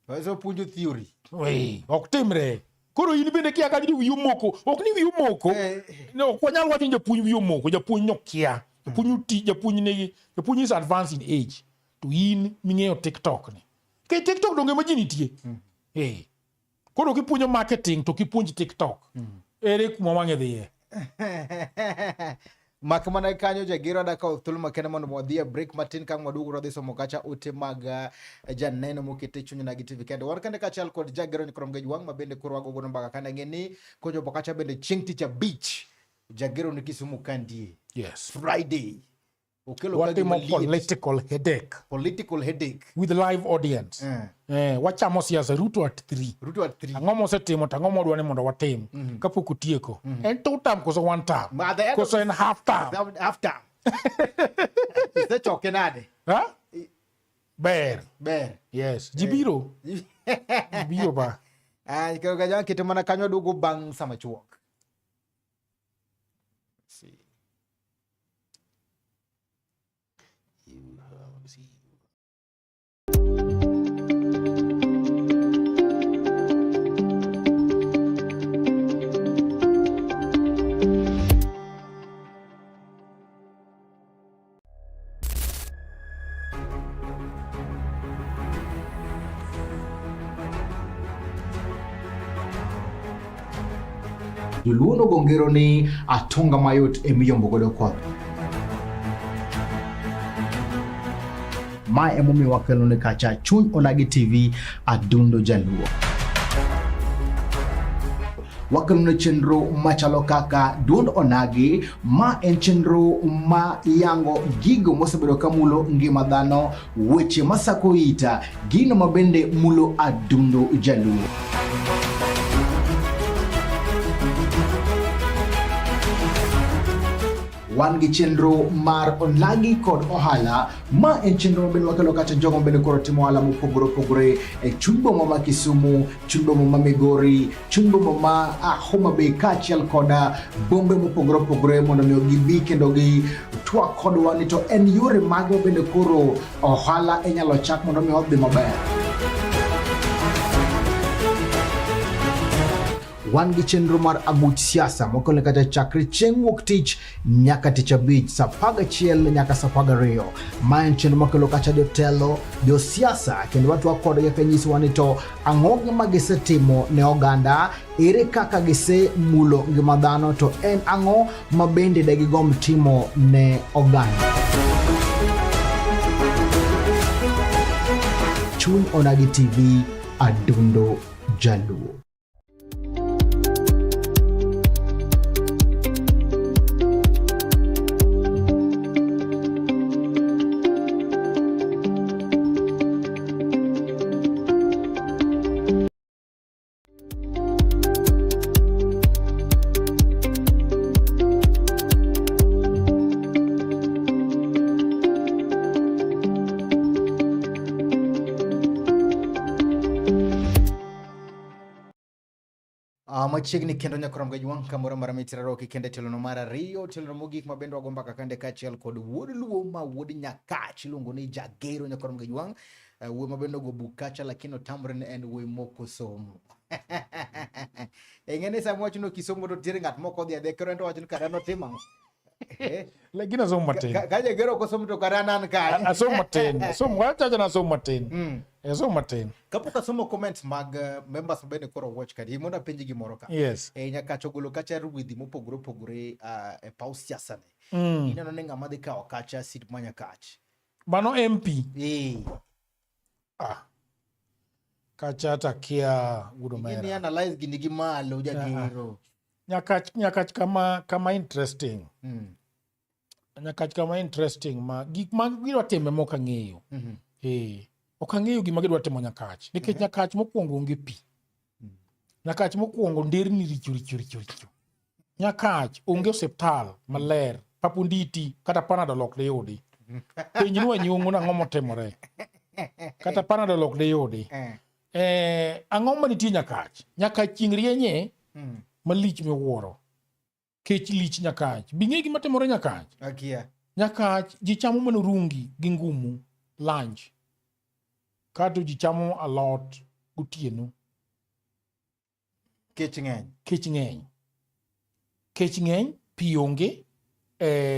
Waso puonjo theory. Wee, ok timre. Koro in bende kia ka wiyi omoko, ok ni wiyi omoko. Eh. No, ok wanyal wacho ni japuonj wiye omoko, japuonj nokia. Japuonj oti, japuonj nigi, japuonj is advanced in age. To in ming'eyo TikTok ni. Nikech TikTok donge ma ji nitie. Eh. Koro kipuonjo marketing to kipuonj TikTok. Ere kuma wang'e dhiye? Mak mana kanyo Jagero adaka thuolo makende mondo wadhi e break matin ka waduogo wadhi somo kacha ote mag janeno mokete chuny na gi TV kende. Wan kende kaachiel kod Jagero Nyikrom Gejwang' ma bende koro wago godo mbaka kane ng'e ni kochopo kacha bende chieng' tich abich Jagero ni Kisumu kandie. Yes. Friday. Okelo ka Watimo gima liet. political headache Political headache. with live audience. Eh, wachamo siasa Ruto at 3. Ruto at 3. Ang'o mosetimo to ang'o modwa ni mondo watim kapok otieko. En two term koso one term? Ma at the end of Koso en half term? Half term. Isechoke nade? Ha? Ber. Ber. Yes. Ji biro. Ji biro ba. Ah, kendo kacha keto mana kanyo duogo bang' sama chuok. See. You have see. Joluo nogo ngero ni atonga mayot emiyombo godo koth. Ma emomiyo wakelo ni kacha Chuny Onagi TV Adundo Jaluo. Wakelo ne chenro machalo kaka Duond Onagi, ma en chenro ma yango gigo mosebedo ka mulo ngima dhano, weche masako ita, gino ma bende mulo adundo Jaluo. Wan gi chenro mar Onagi kod ohala, ma en chenro mabende wakelo kata jogo mabende koro timo ohala mopogore opogore e chuny boma ma Kisumu, chuny boma ma Migori, chuny boma ma Homa Bay kaachiel koda bombe mopogore opogore mondo mi gibi kendo gi twak kodwa ni to en yore mage mabende koro ohala inyalo chak mondo mi odhi maber. Wan gi chenro mar aguch siasa mokone kata chakre chieng' wuok tich nyaka tich abich saa 11 nyaka saa 12. Ma en chenro makelo kacha jotelo, josiasa kendo watwak kodgi ka nyisowa ni to ang'o ma gisetimo ne oganda, ere kaka gisemulo ngima dhano, to en ang'o ma bende de gigomb timo ne oganda. Chuny Onagi TV, Adundo Jaluo. Machiegni kendo nyakorom gajwang' kamoro amora mitira roki kendo e tielo mar ariyo, tielo mogik ma bende wago mbaka kande kaachiel kod wuod Luo ma wuod Nyakach iluongo ni Jagero nyakorom gajwang'. Wuoyi ma bende ogo buk kacha lakini otamre ni en wuoyi moko somo. Ing'e ni sama wacho ni ok isomo to nitiere ng'at moko odhi adhiya koro en to wacho ni kara notimo ang'o? Lakini asomo matin. Ka Jagero ok osomo to kara an an kanye? Asomo matin. Asomo wachacha na asomo matin. Asomo matin. Kapok asomo comments mag members ma bende koro watch kadi, mondo apenji gimoro ka. Yes. Nyakach ogolo kacha ruedhi mopogore opogore e paw siasa ni. Ineno ni ng'ama dhi kawo kacha seat ma Nyakach? Mano MP. Kacha takia wuod omera. Ing'e ni analyze gini gi malo Jagero. Nyakach, Nyakach kama interesting. Nyakach kama interesting ma gik ma gidwa timo ema ok ang'eyo. Ok ang'eyo gima gidwa timo Nyakach. Nikech Nyakach mokwongo onge pi. Nyakach mokwongo nderni richo richo richo richo. Nyakach onge osiptal maler. Papunditi kata Panadol ok diyudi. Penj ni wanyong'o nang'o motimore. Kata Panadol ok diyudi. Ang'o manitie Nyakach? Nyakach chieng' rienye malich miwuoro. Kech lich Nyakach. Bing'e gima timore Nyakach? Akia. Nyakach ji chamo mana orungi gi ngumu lunch. Kato ji chamo alot gotieno. Kech ng'eny. Kech ng'eny. Kech ng'eny, pi onge,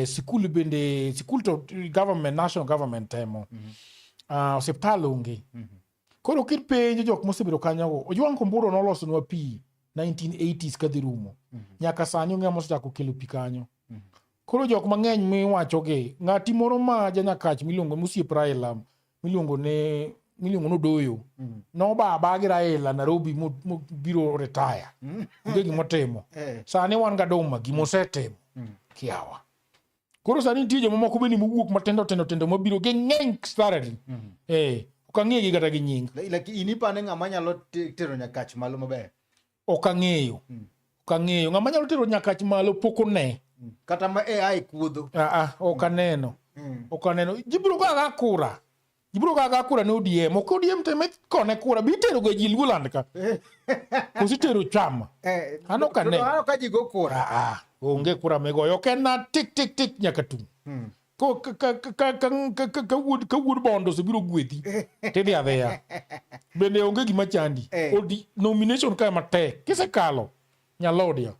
sikul bende, sikul to government, national government temo. Osiptal onge. Koro kipenjo jok mosebedo kanyogo, Ojwang' Komburo nolosonwa pi 1980s kadhi rumo. Nyaka sani onge ng'ama osechako kelo pi kanyo. Koro jok mang'eny miwachogi, ng'ati moro ma janyakach miluongo mosiep Raila miluongo ne miluongo ni Odoyo noba aba gi Raila Nairobi mobiro retire. Onge gimotimo. Sani wan gadoma gimosetimo kiawa. Koro sani nitie jomamoko bende mowuok matindo tindo tindo mabiro ging'eny thoroughly. Ok ang'eyogi kata gi nying. Like in ipane ng'ama nyalo tero Nyakach malo maber? Ok ang'eyo. Ok ang'eyo. Ng'ama nyalo tero Nyakach malo pok one. Kata ma AI kuodho. Ok aneno. Ok aneno. Ji biro goyo agoya kura. Ji biro goyo agoya kura ne ODM. Ok ODM to ema ikone kura. Be itero ga ji Luoland ka? Koso itero chama? An ok aneno. To ka ji go kura. Onge kura migoyo. Ok en na tik tik tik nyaka tung'. Ka wuod bondo osebiro gwedhi tidhi adhiya. Bende onge gima chandi. Odi nomination kae matek. Kisekalo nyalodia.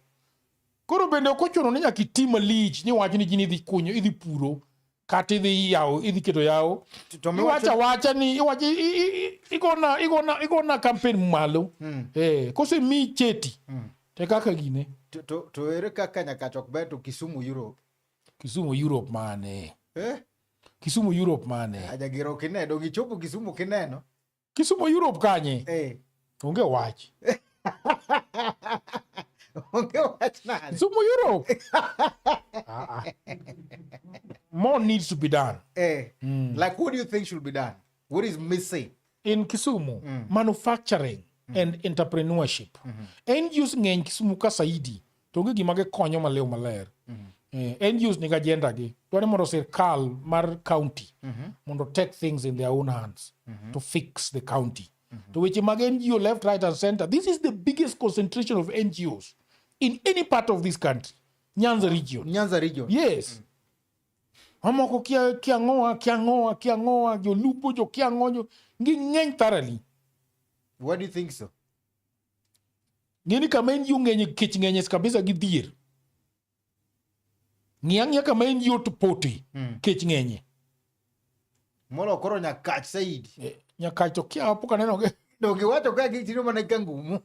Koro bende ok ochuno ni nyaka iti malich ni wach ni ji ni idhi kunyo, idhi puro kata idhi yawo, idhi keto yawo. Iwacho awacha ni iwacho igona igona igona campaign malo. Kosemiyi cheti. Te kaka gine. To ere kaka Nyakach ok ber to Kisumu Europe? Kisumu Europe mane? Kisumu Europe mane? Ajagero kineno, donge ichopo Kisumu kineno? Kisumu Europe kanye? Onge wach. Onge wach nade? Kisumu Europe. More needs to be done. Like what do you think should be done? What is missing? In Kisumu, manufacturing and entrepreneurship. NGOs ng'eny Kisumu ka saidi to onge gima gikonyo maliw maler. NGOs nigi agenda gi. Dwaro mondo sirkal mar county mondo take things in their own hands to fix the county. To weche mag NGO left, right and center, this is the biggest concentration of NGOs in any part of this country. Nyanza region. Nyanza region. Yes. Mamoko kia ng'oa, kia ng'oa, kia ng'oa, jolupo, jo kia ng'o, jo, ging'eny thoroughly. Why do you think so? Ng'eni kama NGO ng'enye, kech ng'enye kabisa gi dhier. Ng'i ang'iya kama NGO to pote, kech ng'enye. Molo koro Nyakach saidi. Nyakach to kia pok aneno ge. Donge iwacho ka gitimo mana ka ngumu.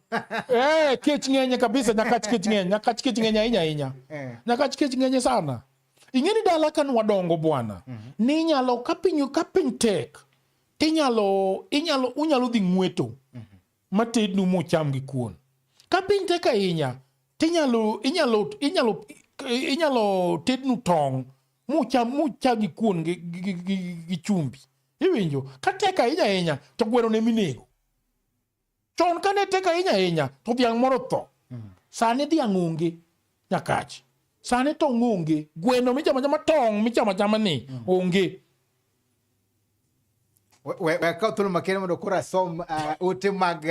Kech ng'enye kabisa, Nyakach kech ng'enye, Nyakach kech ng'enye ahinya ahinya. Nyakach kech ng'enye sana. Ing'e ni dala ka nwadongo bwana, ni inyalo ka piny tek, tinyalo, inyalo, unyalo dhi ng'weto matednu mucham gi kuon. Ka piny tek ahinya, tinyalo, inyalo, inyalo, inyalo tednu tong' mucham gi kuon gi chumbi. Iwinjo? Ka tek ahinya ahinya, to gweno ne minego. Chon ka ne tek ahinya ahinya, to dhiang' moro tho. Sani dhiang' onge, Nyakach. Sani tong' onge, gweno michamo achama tong' michamo achama ni onge. We akaw thuolo makende mondo koro asom ote mag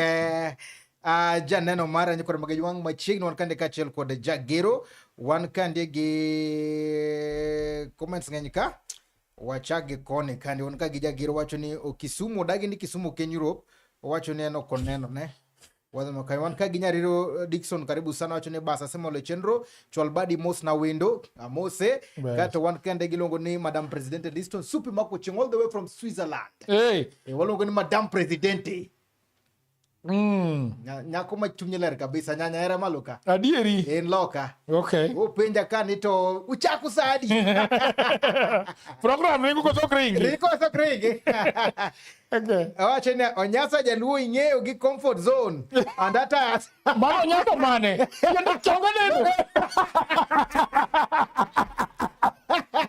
janeno mara nyikoro mag Ywang' machiegni. Wan kande kaachiel kod Jagero, wan kande gi comments ng'eny ka. Wachak gi koni kande, wan ka gi Jagero wacho ni Kisumu odagi ni Kisumu ok en Europe, owacho ni en ok oneno ne. Wadhi makayo. Wan ka gi Nyariro Dickson, karibu sana, wacho ni bas asemolo e chenro, chwal badi mos na wendo, amose. Kato wan kende giluongo ni Madam Presidente Liston Supi mako chieng' all the way from Switzerland. Hey. Waluongo ni Madam Presidente. Nyako ma chunye ler kabisa, nyanya hera malo ka. Adieri. En loka. Okay. Upenja ka ni to uchaku sadi. Program ringo koso ok ringi? Ringo koso ok ringi? Okay. Awacho ni Onyasa jaluo ing'eyo gi comfort zone. And that has. Mano Onyasa mane? Kendo chonga neno.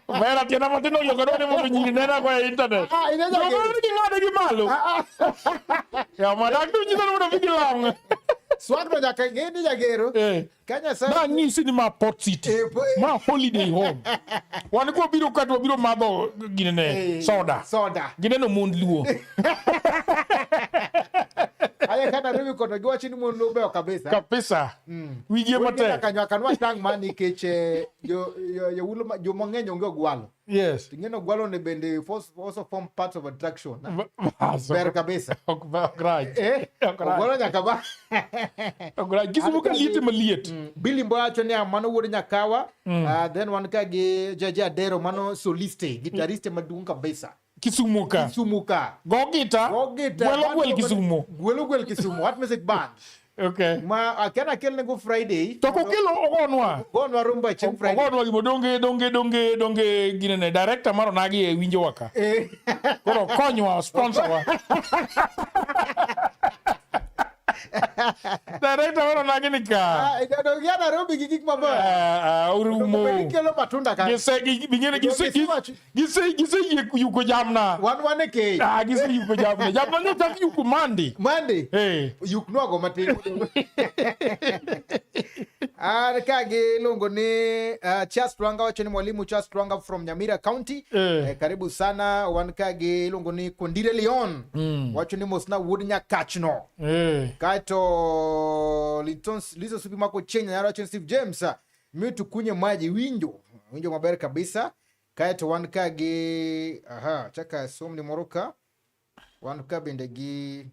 Mera tienda matin oyuogo dwani mondo nyiri nena go e internet. Ah, ineno Joma gi- nigi ng'ade gi malo. Ya madak to nyisa ni mondo bi gilang'. Swag to nyaka ing'e ni Jagero. Ka Nyasaye Ma nyisi ni ma Port City. Ma holiday home. Wan kwa biro ka to wabiro madho ginene soda. Soda. Gineno mond Luo. Aya Aye ka Nairobi kono giwacho ni mon lobeyo kabisa. Kabisa. Wigi ema tek. Nyaka nyaka nwatang' ma nikech eh, jo jo jowulo ma- joma ng'eny onge ogwalo. Yes. Ting'eno ogwalo ni bende also form parts of attraction. Bas. Ber kabisa. Ok rach. Eh, Ok rach. ogwalo nyaka ba. Ok rach. Kisumu ka liet maliet. Billy Mboya wacho niya mano wuod Nyakawa. Then wan ka gi Jaja Adero mano soliste, gitariste maduong' kabisa. Kisumu ka. Kisumu ka. Go gita. Go gita. Gwelo gwel Kisumu. Gwelo gwel Kisumu. What music band? Okay. Ma akiana akel nego Friday. To kokelo ogonwa. Gonwa rumba chieng' Friday. Ogonwa gimo donge donge donge donge ginene director mar onagi e winjo waka. Eh. Koro konywa sponsor wa. Director mar onagi ni ka. Ah, donge ya Nairobi gi gik mabeyo. Ah, ah, orumo. Donge kelo matunda ka. Gise gingene gise Donge gise gise yuko jamna. Wan wan e kei. Ah, gise yuko jamna. Jamna nyocha yuko mandi. Mandi. Eh. Yuk nwago matin. An ka gi iluongo ni Charles Twanga wacho ni mwalimu Charles Twanga from Nyamira County. Eh. Karibu sana. Wan ka gi iluongo ni Kondire Leon. Wacho ni mosna wuod Nyakachno. Eh. Kaeto Liton Liso Supi mako Chenya nyaro wacho ni Steve James mi tukunye maji winjo. Winjo maber kabisa. Kaeto wan ka gi aha chaka somni moro ka. Wan ka bende gi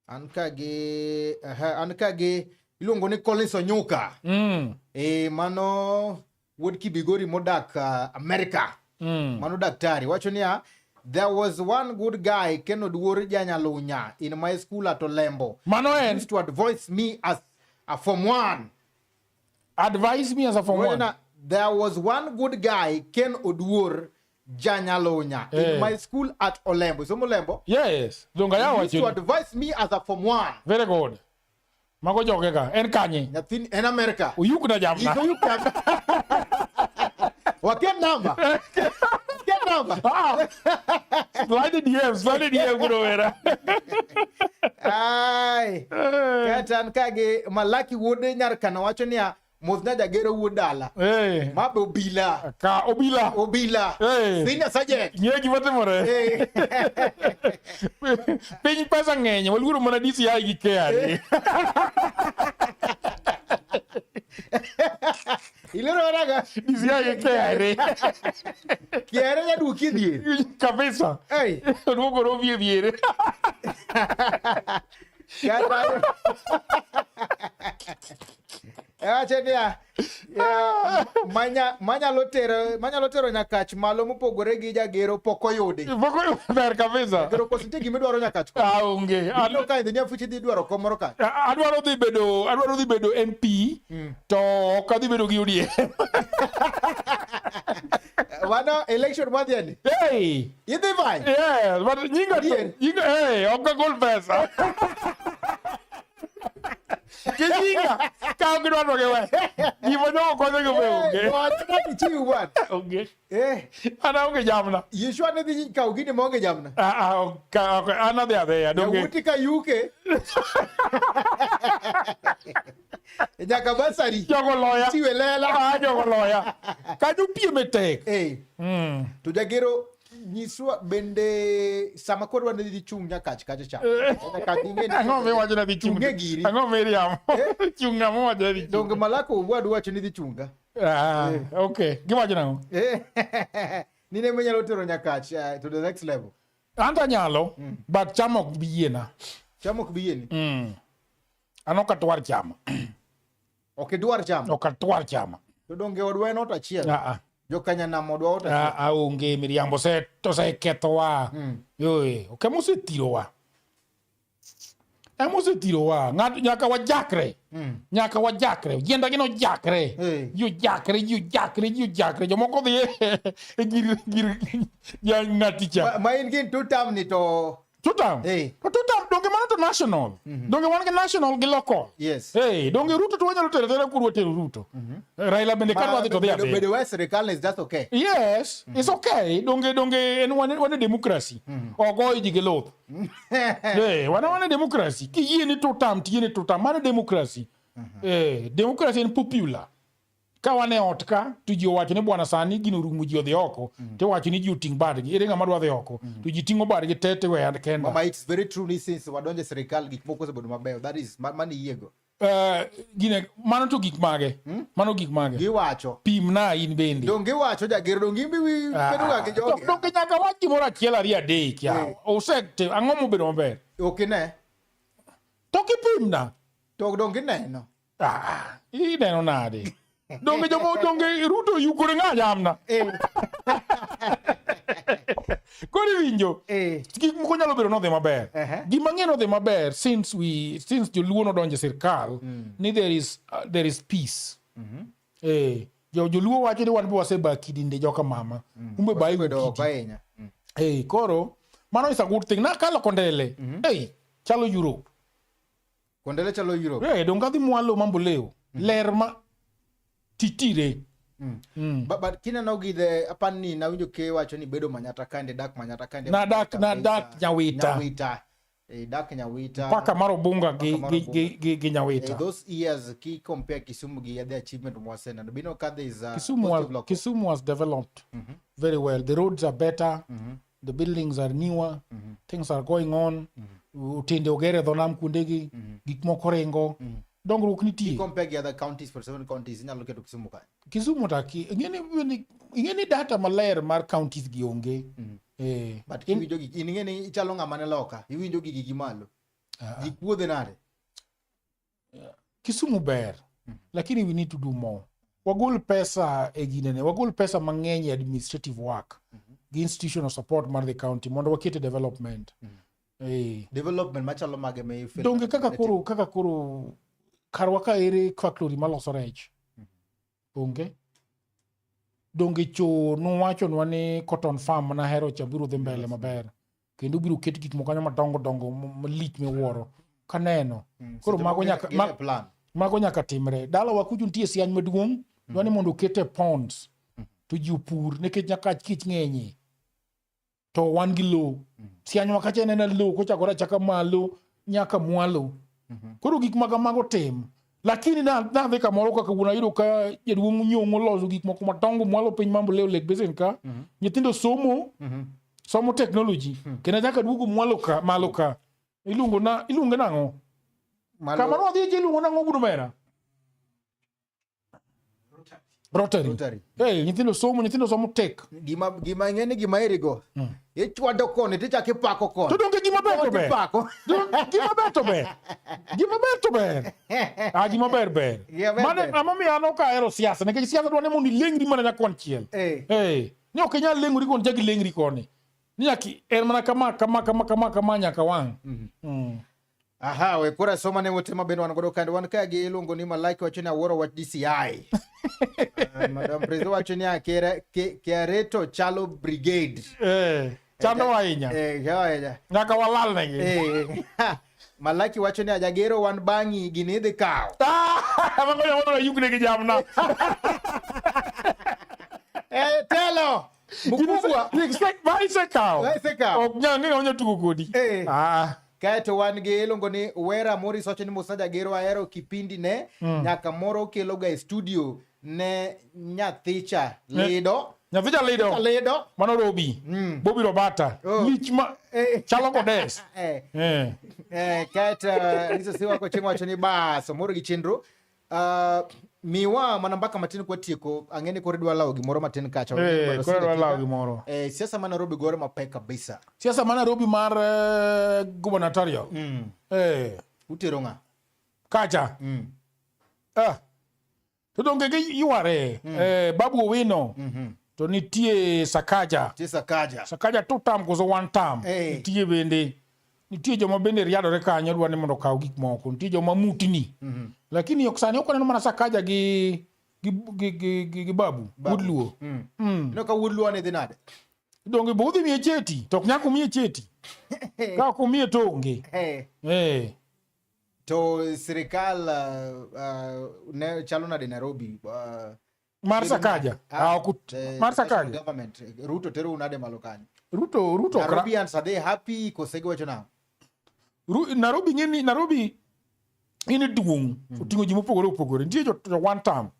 an ka gi aha, an ka gi iluongo ni Collins Onyuka. E mano wuod Kibigori modak America. Mano daktari wacho niya there was one good guy Ken Oduor Janyalunya in my school at Olembo. Mano en Used to advise me as a form 1. Advise me as a form 1. There was one good guy Ken Oduor Janyalunya in my school at Olembo. So Olembo? Yes. Donga ya Used to wacho. advise me as a form 1. Very good. Mago joge ka. En kanye? Nyathini en America. Oyuk na jamna. Oyuk jamna. Waket namba. Waket namba. Ah. Slide the DM, slide the DM kuno wera. Ai. Kata an ka gi Malaki wuod Nyarkana wacho niya mosna jagero wuod dala. Eh. Ma be obila. Ka obila. Obila. Eh. Senior sergeant. Ng'e gima timore. Eh. Piny pesa ng'eny, waluoro mana DCI gi KRA. Ilero wanaga. DCI gi KRA. KRA nyaduoki e dhier. Kabisa. Ei. Oduogo robi e dhier. Kata Awacho niya, manyalo tero Nyakach malo mopogore gi jagero pok oyudi. Pok ber kabisa. Jagero koso nitie gima idwaro Nyakach ko? Ah, onge. Ino ka in the near future idhi dwaro kom moro ka. Adwaro dhi bedo, adwaro dhi bedo MP to ok adhi bedo gi ODM. Mano election madhi ani? Hey! Idhi vai? Yeah, but nyinga Adier? nyinga hey, ok agol pesa. Kinyinga ka ok gidwaro gi we. Gima nyogo konyo gi we onge. Wach na kichiw bwana. Onge. Eh, An aonge jamna. Yeshua ne dhi kawo gini maonge jamna. Ah, ah, ok, an adhi adhiya donge. Yawuoti ka yuke. Nyaka basari. Jogo loya. Chiwe lela. Ah, jogo loya. Kanyo pieme tek. Eh. To jagero nyiswa bende sama koro wan dhi chung' Nyakach kacha cha. Nyakach ing'e ni Ang'o miwacho ni adhi chung'? Chunge giri. Ang'o miriambo? Chung' ng'ama wacho ni adhi chung'? Donge Malako owadu wacho ni dhi chunga. Ah, okay. Giwacho nang'o? Ni ne minyalo tero Nyakach to the next level. An to anyalo, but cham ok bi yiena. Cham ok bi yieni? An ok atwar chama. Ok idwar chama? Ok atwar chama. To donge odwa en ot achiel? Ah, ah. Jokanyanam odwa ot achiel. Ah, ah, onge miriambo osekethowa. Oe, ok ema osetirowa. Ema osetirowa. Ng'ato nyaka wajakre. Nyaka wajakre. Ojienda gi nojakre. Ji ojakre, ji ojakre, ji ojakre. Jomoko dhi e gir ja ng'ati cha. Ma in gin two term ni to Two term? Hey. To two term, donge mano to national. Donge wan gi national gi local. Yes. Hey, donge Ruto to wanyalo tero tera kuru watero Ruto. Raila bende ka dwa dhi to dhi adhiya. Bedo e sirikal is just okay. Yes, it's okay. Donge donge en wan e democracy. Ogoyo ji gi luth. Eh, wan e democracy. Kiyie ni two term, tiyie ni two term. Mano democracy. Eh, democracy en popular. Ka wan e ot ka to ji owacho ni bwana sani gino orumo ji odhi oko to iwacho ni ji oting' badgi. Ere ng'ama dwa dhi oko? To ji ting'o badgi te to iweya kenda. Mama, it's very true ni since wadonjo e sirikal gik moko osebedo mabeyo. That is mano iyiego. Gine, mano to gik mage? Mano gik mage? Giwacho. Pimna in bende. Donge giwacho jagero, donge in be bedo ga gi jogi. Donge nyaka wach gimoro achiel ariyo adek yawa. Osekte, ang'o mobedo maber? Ok ine. To kipimna. To donge ineno. Ah, ineno nade? Donge jomo donge Ruto yukore ng'a jamna. Koro iwinjo. Gik moko nyalo bedo nodhi maber. Gima ng'e nodhi maber since joluo nodonjo e sirkal ni there is peace. Joluo wacho ni wan be waseba kidinde joka mama. Umbe bayi Wasebedo oko kidi. ahinya. Koro mano is a good thing. Nakalo Kondele. Chalo Europe. Kondele chalo Europe. Donge adhi mwalo mambo leo. Ler ma titire. But kineno gi the apani nawinjo ke wacho ni bedo Manyata kande, dak Manyata kande. Na dak Nyawita. Nyawita. Dak Nyawita. Paka mar Obunga Paka mar Obunga. gi Nyawita. Those years ki compare Kisumu gi the achievement mwaseneno. Bino ka there is a Kisumu positive local. Kisumu was developed very well. The roads are better. The buildings are newer. Things are going on. Otende ogere dho nam kuondegi. Gik moko ringo. Dongruok nitie. Ki compare gi other counties, for 7 counties, inyalo keto Kisumu kae. Kisumu taki, ing'e ni data maler mar counties gi onge. But kiwinjo gigi, in ing'e ni ichalo ng'ama ne loka, iwinjo gigi gi malo. Ji kuodhe nade? Kisumu ber, lakini we need to do more. Wagol pesa e ginene, wagol pesa mang'eny e administrative work gi institutional support mar the county mondo waket e development. Development machalo mage ma ifeel Donge ni kaka ne koro, kaka koro karwa ka ere factory maloso rech. Onge. Donge cho nuwachonwa ni cotton farm manahero cha biro dhi mbele maber. Kendo biro ket gik moko kanyo madongo dongo malich miwuoro. Kaneno. Koro Seche mago moko nyaka, gin e plan. mago nyaka timre. Dalawa kucho nitie siany maduong', dwa ni mondo okete ponds. To ji opur nikech nyaka kich ng'enye. To wan gi lowo. Sianywa kacha en ena lowo kochakore achaka malo nyaka mwalo. Koro gik ma kamago tim. Lakini nadhi kamoro kaka wuon ayudo ka jaduong' Nyong'o loso gik moko madongo mwalo piny Mambo Leo Lake Basin ka. Nyithindo somo, somo technology. Kendo achako aduogo mwalo ka, malo ka. Iluongo na, iluonge nang'o? Malo. Kama nwadhi iluongo nang'o wuod omera? Rotary. Rotary. Hey, nyithindo somo, nyithindo somo tek. Gima ing'e ni gima irigo. Ichwado koni tichako ipako koni. To donge gima ber to ber. Ipako. Gima ber to ber. Gima ber to ber. Ah, gima ber ber. Gima ber Mane ber. emomiyo an ok ahero siasa nikech siasa dwa ni mondo ilengri mana nyakon chiel. Ni ok inyal lengori koni chak ilengri koni. Ni nyaka en mana kama kama kama kama kama nyaka wang'. Aha, we koro asoma ne wote mabende wan godo kande. Wan ka gi iluongo ni Malaki wacho ni awuoro wach DCI. Madam President wacho ni Kiareto chalo brigade. Chando ahinya. Chando ahinya. Nyaka walal negi. Malaki wacho ni ajagero wan bang'i gini idhi kawo. Mago joma yuk negi jamna. Telo. Mkubwa. Ma isekawo. Ma isekawo. Ok nyal ng'eyo onya tugo kodi. Kaeto wan gi iluongo ni Wera Morris wacho ni Musa Jagero ahero kipindi ne nyaka moro kelo ga e studio ne nyathicha Lido. Nyathicha Lido. Nyathicha Lido. Mano Robi. Bobby Robata. Lich ma chalo kodes. Kaeto Lisa Siwa ko chieng' wacho ni bas omoro gi chenro. Miwa mana mbaka matin kwa tieko, ang'e ni koro idwa lawo gimoro matin kacha. Mondo Koro idwa sida lawo tika. gimoro. Siasa ma Nairobi gore mapek kabisa. Siasa ma Nairobi mar gubernatorial. Utero ng'a? Kacha. To donge gi yware. Babu Owino. To nitie Sakaja. Nitie Sakaja. Sakaja 2 term koso 1 term. Nitie bende. Nitie joma bende riadore kanyo dwa ni mondo okaw gik moko. Nitie joma mutni. Lakini ok sani ok waneno mana Sakaja gi Babu, Babu. Wuod Luo. Ineno ka Wuod Luo ne dhi nade? Donge bo udhi miye cheti, to ok nyaka umiye cheti. Ka ok umiye to onge. To sirikal ne chalo nade Nairobi? Mar Sakaja? Ok mar National Sakaja? government, Ruto tero unade malo kanyo? Ruto ok ra- Nairobians, are they happy? Kose giwacho nang'o? Nairobi ng'eni, Nairobi in duong', oting'o ji mopogore opogore. Nitie jo one term.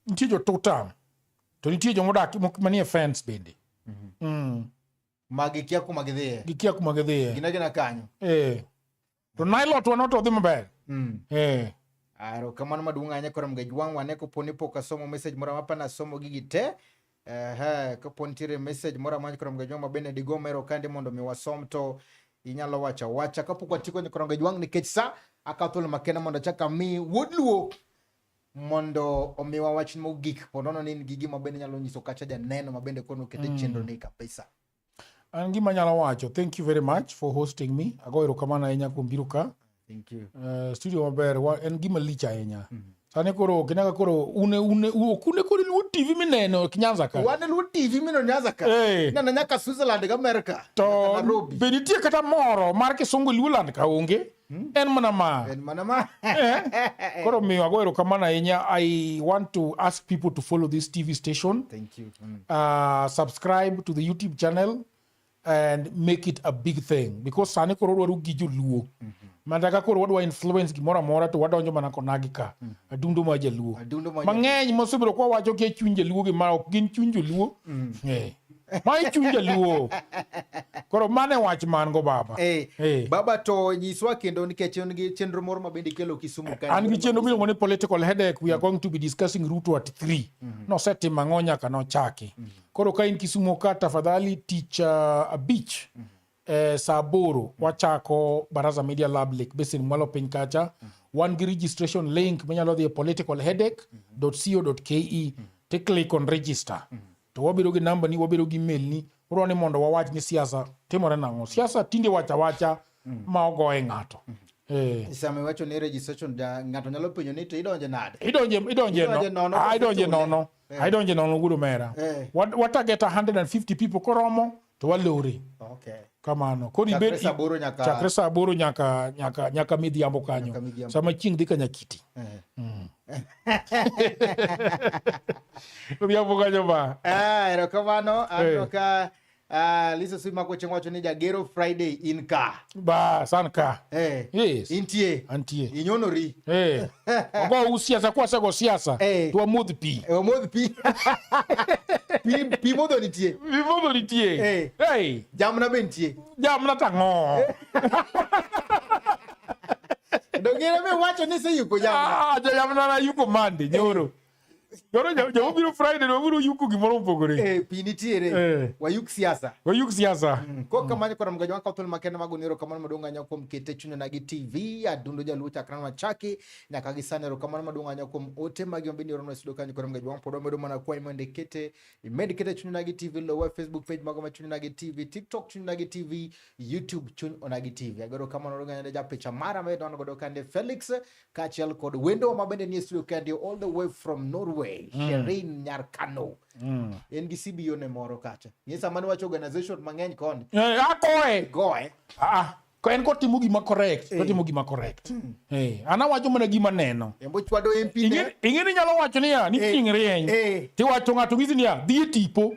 Nitie jo tutam to nitie jomodak manie fence bende. Ma gikia kuma gidhiye. Gikia kuma gidhiye. Gin agina kanyo. Eh. To Nilot wa to odhi maber. Eh. Aro kamano maduong' ahinya koro mga jwang' wane kopo ni pok asomo message moro amora pana somo gigi te. Ehe, kopo nitiere message moro amora koro mga jwang' ma bende digo mero kande mondo mi wasom to inyalo wacho awacha kapok watieko koro mga jwang' nikech sa akawo thuolo makende mondo achak ami wuod Luo mondo omiwa wach mogik po nono ni in gi gima bende nyalo nyiso kacha janeno ma bende kono kete chenro ni kabisa. An gima anyalo wacho, thank you very much for hosting me. Ago erokamano ahinya kuom biro ka. Thank you. Studio maber, en gima lich ahinya. Sani koro ok nyaka koro une une ok une koro Luo TV mineno Nyanza ka. Wan e Luo TV mineno Nyanza ka. Eh. Neno nyaka Switzerland gi America. To nyaka Nairobi. be nitie kata moro mar Kisungu e Luoland ka onge? En mana ma. En mana ma. Eh? Koro miyo ago erokamano ahinya. I want to ask people to follow this TV station. Thank you. Subscribe to the YouTube channel and make it a big thing because sani koro wadwaro gi joluo. Mana ka koro wadwa influence gimoro amora to wadonjo mana konagi ka. Adundo mar jaluo. Adundo mar Mang'eny mosebedo kwa wacho ki chuny jaluo gi ma ok gin chuny joluo. Eh. Ma e chuny jaluo. Koro mano e wach man go baba. Eh, Eh. Baba to nyiswa kendo nikech in gi chenro moro ma bende ikelo Kisumu ka. An gi chenro miluongo ni political headache. We are going to be discussing Ruto at 3. Nosetimo ang'o nyaka nochaki. Koro ka in Kisumu ka tafadhali tich abich saa 8 wachako Baraza Media Lab Lake Basin mwalo piny kacha. Wan gi registration link minyalo dhi e politicalheadache.co.ke to click on register. To wabiro gi namba ni, wabiro gi email ni, wadwa ni mondo wawach ni siasa timore nang'o. Siasa tinde wacha awacha ma ogoye ng'ato. Eh. Sama iwacho ni registration ng'ato nyalo penjo ni to idonje nade? Idonje Idonje nono, Ah, idonje koso nono. Ah, idonje nono wuod omera. Eh. Wa target 150 people koromo to walore. Okay. Kamano. Koro Chakre ibed saa aboro nyaka chakre saa 8 nyaka midhiambo kanyo. Nyaka midhiambo. Sama chieng' dhi ka Nyakiti. Eh. Odhiambo kanyo ba. Ah, erokamano. Aneno Eh. ka Lisa Sima kochieng' wacho ni Jagero Friday in ka. Ba san ka. Eh. Yes. Intie. Antie. Inyonori. Eh. Ogo siasa kwa sego siasa. Eh. To wamodh pi. Eh, wamodh pi. Pi modho nitie. Pi modho nitie. Eh. Hey. Jamna be nitie. Jamna tang'o. Dongere me wacho ni iseyuko jamna. Ah, jamna na yuko mande nyoro. Koro joma biro Friday wabiro yuko gimoro mopogore. Eh, pi nitiere. Eh. Wayuk siasa. Wayuk siasa. Kok kamano koro mgajo wakawo thuolo makende mag gonero kamano maduong' ahinya kuom kete chuny onagi TV adundo jaluo chakre machaki nyaka gi sani. Erokamano maduong' ahinya kuom ote magi mabende ioronwa e studio kanyo koro mgajo wang' pod wamedo mana kwayi mondo ikete imed kete chuny onagi TV lowa Facebook page mago ma chuny onagi TV, TikTok chuny onagi TV, YouTube chuny onagi TV. Agoro kamano maduong' ahinya ne japicha mara ma wan godo kande Felix kaachiel kod wendo ma bende nie studio kande all the way from Norway, Sherin Nyarkano. En gi CBO ne moro kacha. Ng'e sama niwacho organization mang'eny koni. Eh, akoe. Goe. Ah, ko en kotimo gima correct, totimo gima correct. Eh, an awacho mana gima neno. Embo chwado MP ne. Ing'e ni nyalo wacho niya, ni chieng' rieny. Eh. Tiwacho ng'ato ng'isi niya, dhi e tipo.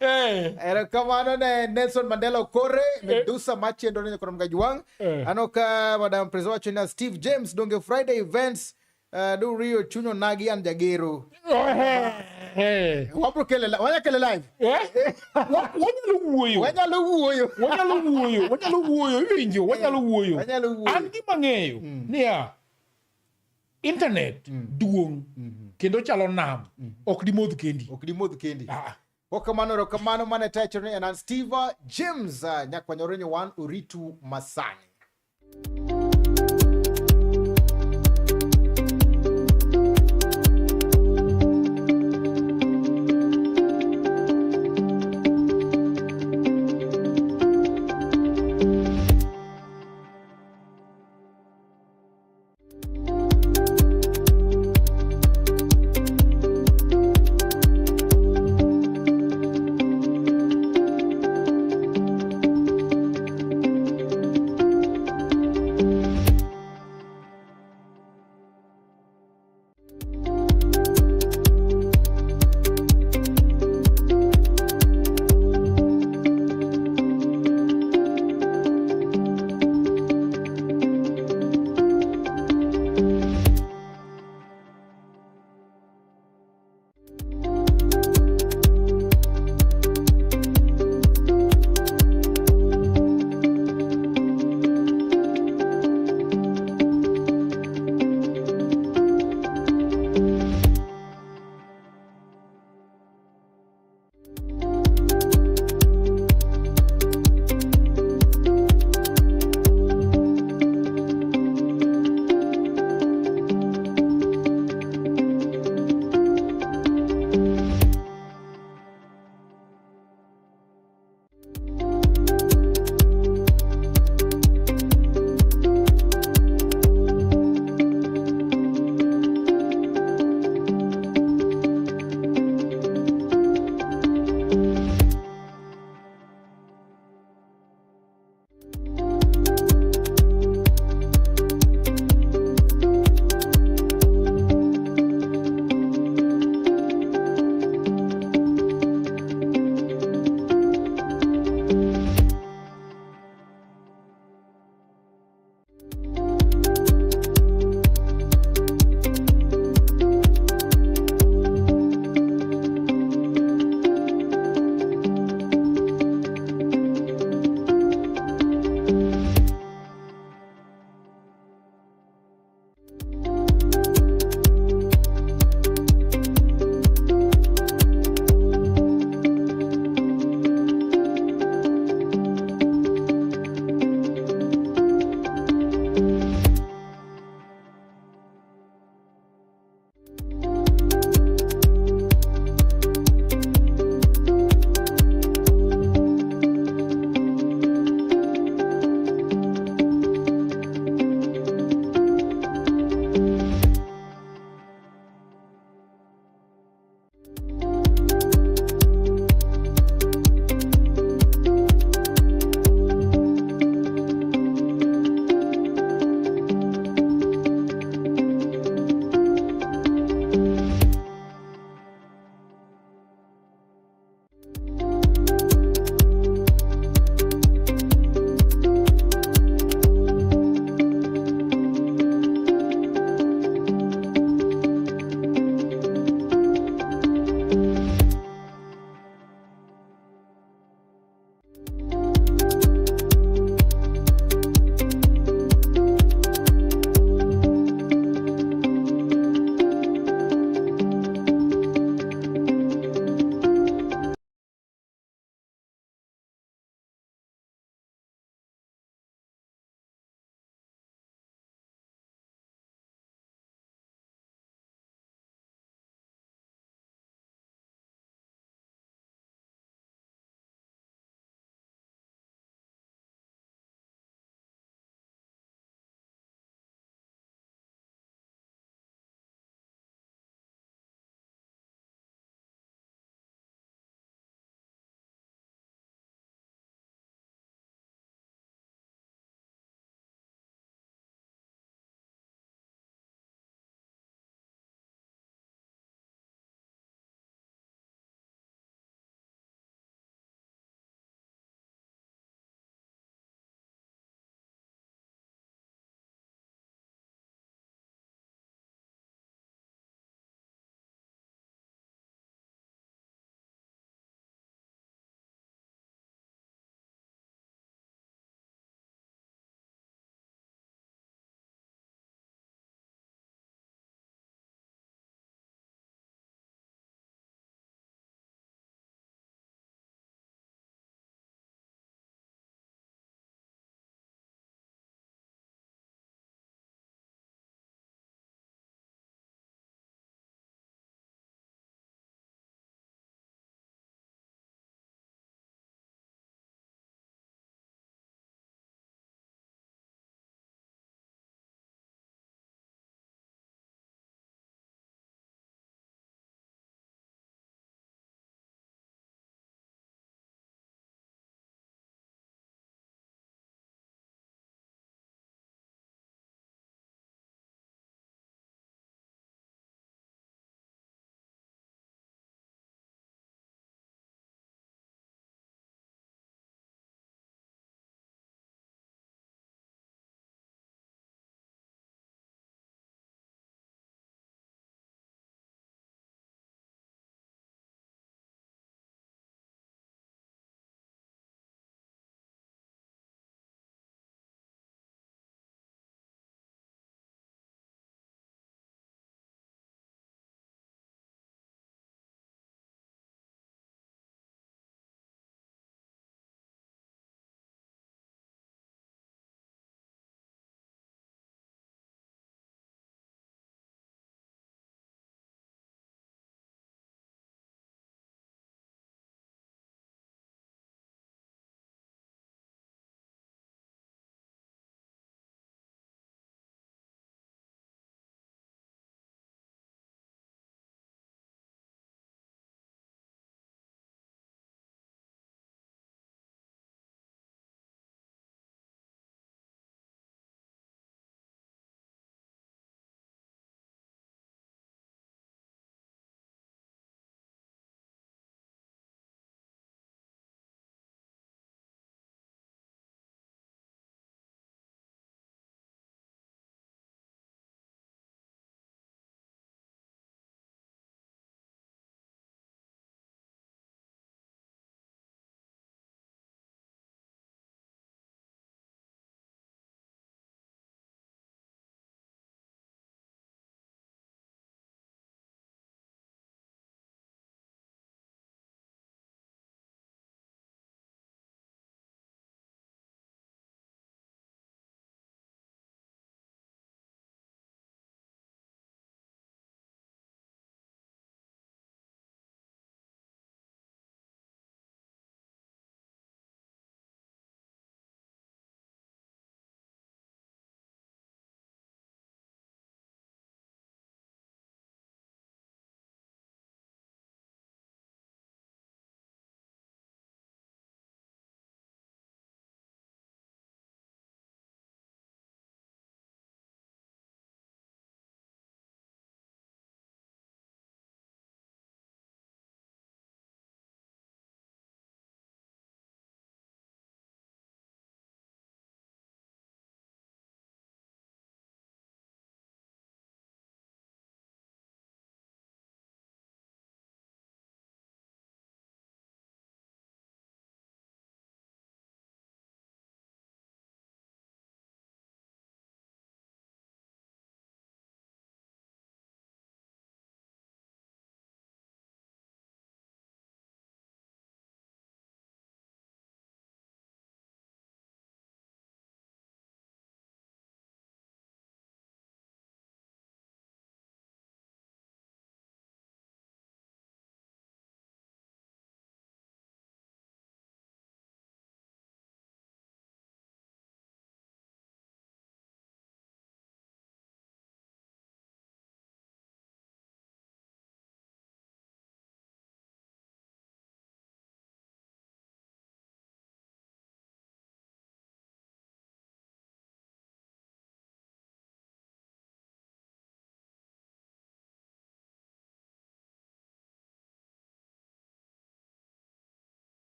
Eh. Erokamano ne Nelson Mandela Okore, Medusa machendo ne koro Mgajwang'. Eh. Aneno ka Madam Prezo wacho ni Steve James donge Friday events du Rio chuny onagi an jagero. Oh, eh, eh. Wabro kele wanya kele live. Eh? Wanyalo wuoyo. Wanyalo wuoyo. Wanyalo wuoyo, wanyalo wuoyo, iwinjo, wanyalo wuoyo. Wanyalo wuoyo. An gima ng'eyo niya, internet duong' kendo chalo nam, ok dimodh kendi. Ok dimodh kendi. Ah. Okamano erokamano mane tayo chenro ni en an Steve James nyakwanyoro ni wan oritu masani.